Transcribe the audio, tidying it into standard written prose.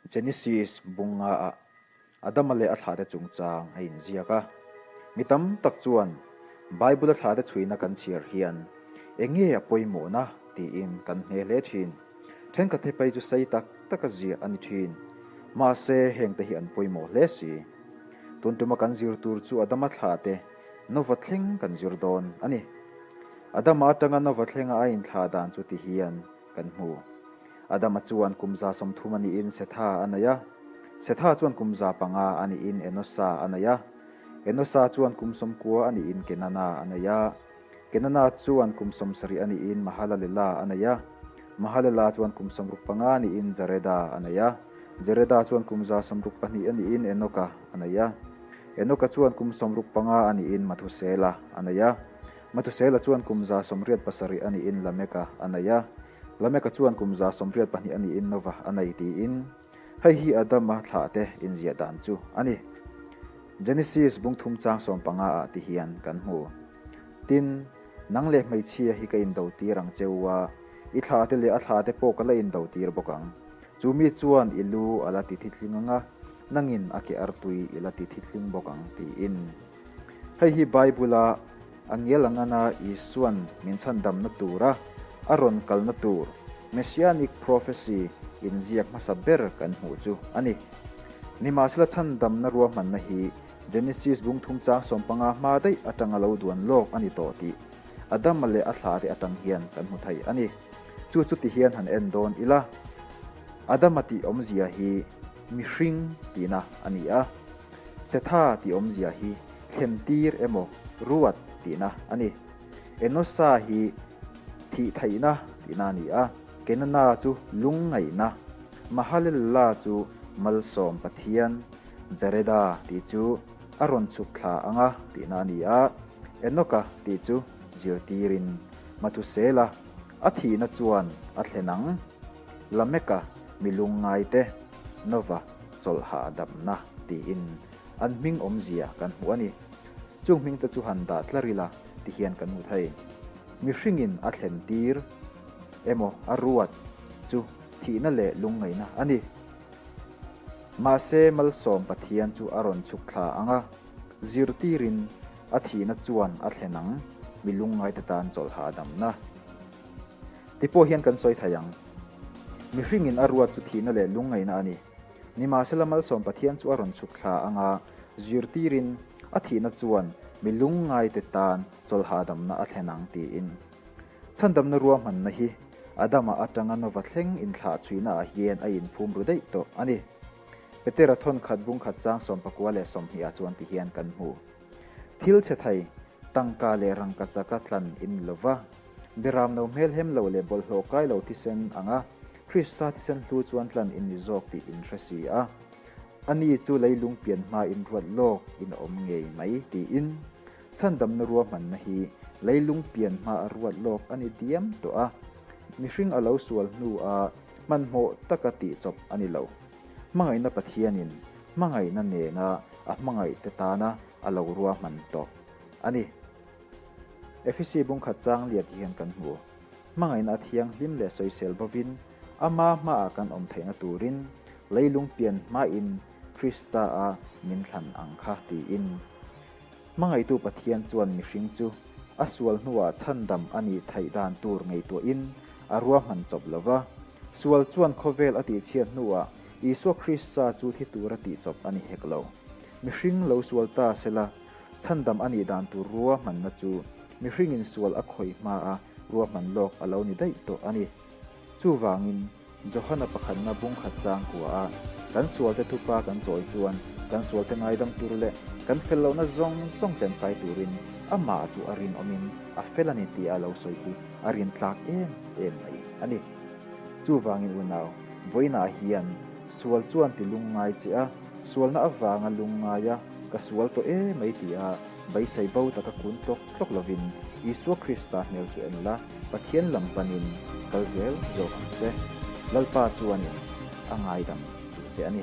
Genesis bung ngaah Adama leh a thlahte chungchang a inziak a. Mi tam tak chuan Bible-a thlahte chhuina kan chhiar hian eng nge a pawimawhna tiin kan hne hle thin. Thenkhat he phei chu sei tak taka ziah a ni thin. Mahse, hengte hi an pawimawh hle si. Tun tuma kan zir tur chu Adama thlahte Nova thleng kan zir dawn a ni. Adama atanga Nova thlenga a inthlah dan chu ti hian kan hmu. Adama chuan kum 130 a niin Setha a nei a, Setha chuan kum 500 a niin Enosa a nei a, Enosa chuan kum 90 a niin Kenana a nei a, Kenana chuan kum 70 a niin Mahalalela a nei a, Mahalela chuan kum 65 a niin Jareda a nei a, Jareda chuan kum 162 a niin Enoka a nei a, Enoka chuan kum 65 a niin Mathusela a nei a, Mathusela chuan kum 187 a niin Lameka a nei a, Lameka chuan kum 182 a niin Nova a nei tiin hei hi Adama thlahte inziah dan chu a ni. Genesis bung thum chang 15 ah ti hian kan hmu. Tin, nang leh hmeichhia hi ka indo tir ang che u a, i thlahte leh a thlahte pawh ka la indo tir bawk ang. Chu mi chuan i lu a la ti thitling ang a, nangin a ke artui i la ti thitling bawk ang tiin. Hei hi Bible-a a ngial angana Isua'n min chhandamna tura a rawn kalna tur Messianic prophecy inziak hmasa ber kan hmuh chu a ni. Nimahsela chhandamna ruahmanna hi Genesis bung thum chang 15 hma daih atanga lo duan lawk a ni tawh tih Adama leh a thlate atang hian kan hmu thei a ni. Chu chu ti hian han en dawn ila, Adama tih awmzia hi mihring tihna a ni a. Setha tih awmzia hi thlentir emaw ruat tihna a ni. Enosa hi thih theihna tihna a ni a, Kenana chu lungngaihna, Mahalela chu malsawm Pathian, Jareda tih chu a rawn chhuk thla anga tihna a ni a, Enoka tih chu zirtirin Mathusela a thihna chuan a thlen ang. Lameka mi lungngaite Nova chawlh hahdamna tiin an hming awmzia kan hmu a ni. Chung hmingte chu han dah tlar ila ti hian kan hmu thei. Mihringin a thlen tir emaw a ruat chu thihna leh lungngaihna a ni. Mahse malsawm Pathian chu a rawn chhuk thla ang a, zirtirin a thihna chuan a thlen ang mi lungngaite tan chawlh hahdamna. Ti pawh hian kan sawi thei ang. Mihringin a ruat chu thihna leh lungngaihna a ni. Nimahsela malsawm Pathian chu a rawn chhuk thla anga zirtirin a thihna chuan mi lungngaite tan chawlhahdamna a thlen ang tiin. Chhandamna ruahmanna hi Adama atanga Nova thleng inthlah chhuihnaah hian a inphum ru daih tawh a ni. Petera thawn khat bung khat chang 19 leh 20 ah chuan ti hian kan hmu. Thil chhe thei, tangka leh rangka chaka tlan in ni lova, Beram no hmelhem lo leh bawlhhlawh kai lo thisen anga Krista thisen hlu chuan tlan in ni zawk tih in hre si a. Ani chu leilung pian hma in ruat lawk in a awm ngei mai tiin chhandamna ruahmanna hi leilung pian hma a ruat lawk a ni diam tawh a. Mihring a lo sual hnu a hmanhmawh taka tih chawp a ni lo. Hmangaihna Pathianin hmangaihna nena a hmangaihte tana a lo ruahman tawh a ni. Efesi bung khat chang lian hian kan hmu. Hmangaihna a thianghlim leh sawisel bovin ama hmaah kan awm theihna turin leilung pian hmain Krista-a min thlan ang kha tiin. Hmangaihtu Pathian chuan mihring chu a sual hnuah chhandam a nih theih dan tur ngaihtuahin a ruahman chawp lo va. Sual chuan khawvel a tihchhiat hnuah Isua Krista chu thi tura tihchawp a ni hek lo. Mihring lo sual ta sela Chhandam a nih dan tur ruahmanna chu mihringin sual a khawih hmaa ruahman lawk a lo ni daih tawh a ni. Chuvangin, Johana pakhatna bung khat chang kua a, kan sualte thupa kan chawi chuan kan sualte ngaidam tur leh kan fel lohna zawng zawng tlenfai turin amah chu a rinawmin a fel a ni tih a lo sawi hi a rintlak em em mai a ni. Chuvangin unau, vawiinah hian sual chuan ti lungngai che a, sualna avanga lungngai a, Ka sual tawh e mai ti a, beisei bo taka kun tlawk tlawk lovin Isua Krista hmel chu en la, Pathian lam panin kal zel zawk ang che. Lalpa chuanin a ngaidam duh che a ni.